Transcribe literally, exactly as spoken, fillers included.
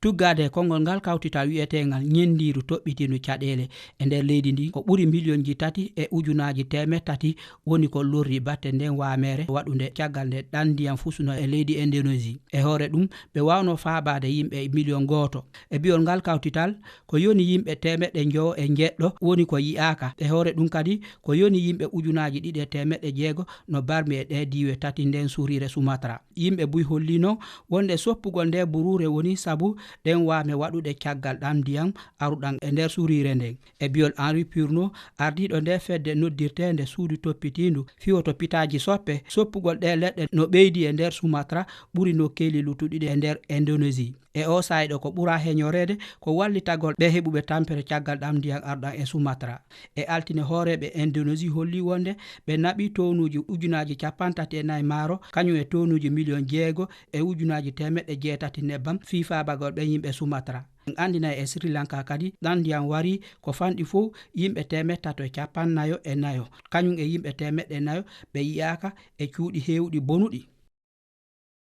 Tuggaade e konngol ngal kawtital wiyeteengal ñenndiiru toɓɓitiindu caɗeele e nder leydi ndi, ko ɓuri miliyonji tati e ujunaaji teemeɗɗe tati woni ko lorri batte nden wameere waɗunde caggal nde ɗan ndiyam fusuno e leydi Indonésie. E hoore ɗum, ɓe waawno faabaade yimɓe miliyon gooto. E bi'ol ngal kawtital, ko yoni yimɓe teemeɗɗe njowo e njeɗɗo woni ko yi'aaka. E hoore ɗum kadi, ko yoni yimɓe ujunaaji ɗiɗi e teemeɗɗe jeego no barmi e ɗee diiwe tati nden suuriire Sumatra. Yimɓe buy hollino wonde soppugol nde buruure woni sabu ɗen waame waɗuɗe caggal ɗan ndiyam aruɗan e nder suuriire nden. E bi'ol Henri Purno, ardiiɗo nde fedde noddirteende suudu toppitiindu fiwoto pitaaji soppe, soppugol ɗee leɗɗe no ɓeydi e nder Sumatra ɓuri nokkeeli luttuɗi ɗi e nder Indonésie. E oo saayɗo ko ɓura heñoreede ko wallitagol ɓe heɓuɓe tampere caggal ɗam ndiyam aruɗam e Sumatra. E altine hooreeɓe Indonésie holli wonde ɓe naɓi tonuuji ujunaaji cappanɗe tati e nayi maaro, kañum e tonuuji miliyon jeego e ujunaaji teemeɗɗe jeetati nebbam fii faabagol ɓe yimɓe Sumatra. En anndinay e Sri Lanka kadi, ɗan ndiyam wari ko fanɗi fow yimɓe teemeɗɗe tato e cappannayo e nayo, kañum e yimɓe teemeɗɗe nayo ɓe yi'aaka e cuuɗi heewuɗi bonuɗi.